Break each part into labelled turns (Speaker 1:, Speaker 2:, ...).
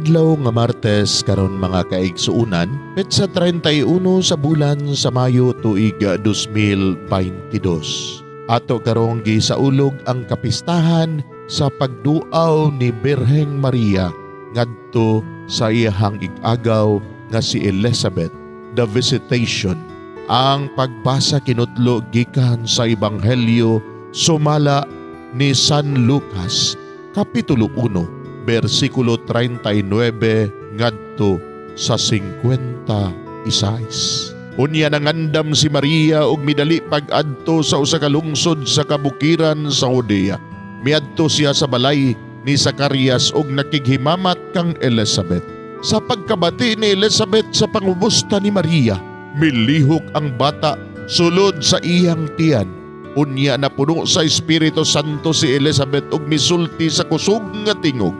Speaker 1: Adlaw nga Martes karon, mga kaigsuonan, petsa 31 sa bulan sa Mayo, tuig 2022. Ato karong gisaulog ang kapistahan sa pagduaw ni Birheng Maria ngadto sa iyahang ig-agaw nga si Elizabeth, the Visitation. Ang pagbasa kinutlo gikan sa Ebanghelyo sumala ni San Lucas, Kapitulo 1, versikulo 39 ngadto sa 56. Unya nangandam si Maria og midali pag-adto sa usa ka lungsod sa kabukiran sa Judea. Miadto siya sa balay ni Zacarias og nakighimamat kang Elizabeth. Sa pagkabati ni Elizabeth sa pangumusta ni Maria, milihok ang bata sulod sa iyang tiyan. Unya napuno sa Espiritu Santo si Elizabeth ug misulti sa kusog nga tingog: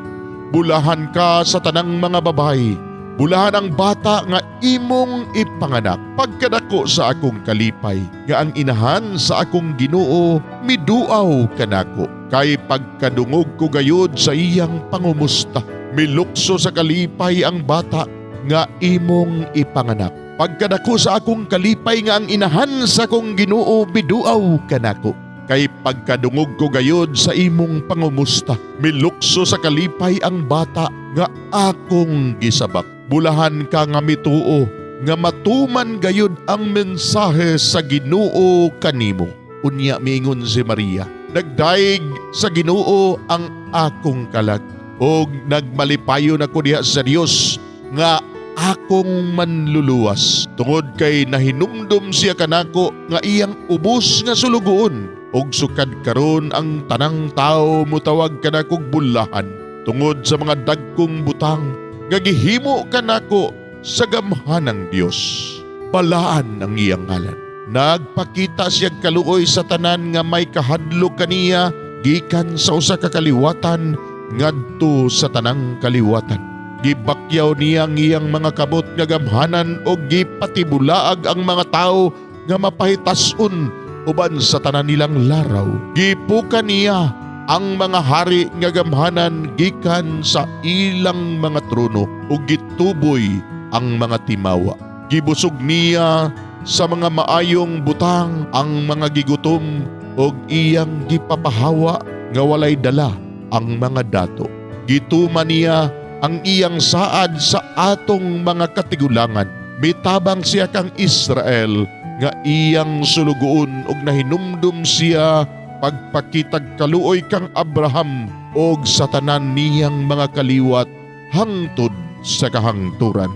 Speaker 1: "Bulahan ka sa tanang mga babayi. Bulahan ang bata nga imong ipanganak. Pagkadako sa akong kalipay nga ang inahan sa akong Ginoo miduaw kanako. Kay pagkadungog ko gayud sa iyang pangumusta, milukso sa kalipay ang bata nga imong ipanganak. Pagkadako sa akong kalipay nga ang inahan sa akong Ginoo miduaw kanako. Kay pagkadungog ko gayud sa imong pangumusta, milukso sa kalipay ang bata nga akong gisabak. Bulahan ka nga mituo nga matuman gayud ang mensahe sa Ginoo kanimo." Unya miingon si Maria: "Nagdayeg sa Ginoo ang akong kalag ug nagmalipayon ako diha sa Dios nga akong manluluwas, tungod kay nahinumdum siya kanako nga iyang ubos nga sulugoon. Ug sukad karon ang tanang tawo mutawag kanakog bulahan, tungod sa mga dagkong butang nga gihimo kanako sa gamhanang Dios. Balaan ang iyang ngalan. Nagpakita siya kaluoy sa tanan nga may kahadlok kaniya, gikan sa usa ka kaliwatan ngadto sa tanang kaliwatan. Gibakyaw niya ang iyang mga kamot nga gamhanan og gipatibulaag ang mga tawo nga mapahitas-on uban sa tanan nilang laraw. Gipuka niya ang mga hari nga gamhanan gikan sa ilang mga trono ug gituboy ang mga timawa. Gibusog niya sa mga maayong butang ang mga gigutom ug iyang gipapahawa nga walay dala ang mga dato. Gituman niya ang iyang saad sa atong mga katigulangan. Mitabang siya kang Israel nga iyang sulugoon ug nahinumdum siya pagpakitag kaluoy kang Abraham og sa tanan niyang mga kaliwat hangtod sa kahangturan."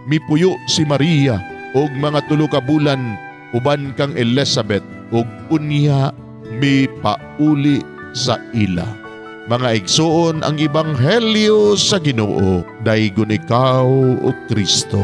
Speaker 1: Mipuyo si Maria og mga 3 ka bulan uban kang Elizabeth ug unya mipauli sa ila. Mga igsoon, ang Ebanghelyo sa Ginoo. Daygon ikaw, o Kristo.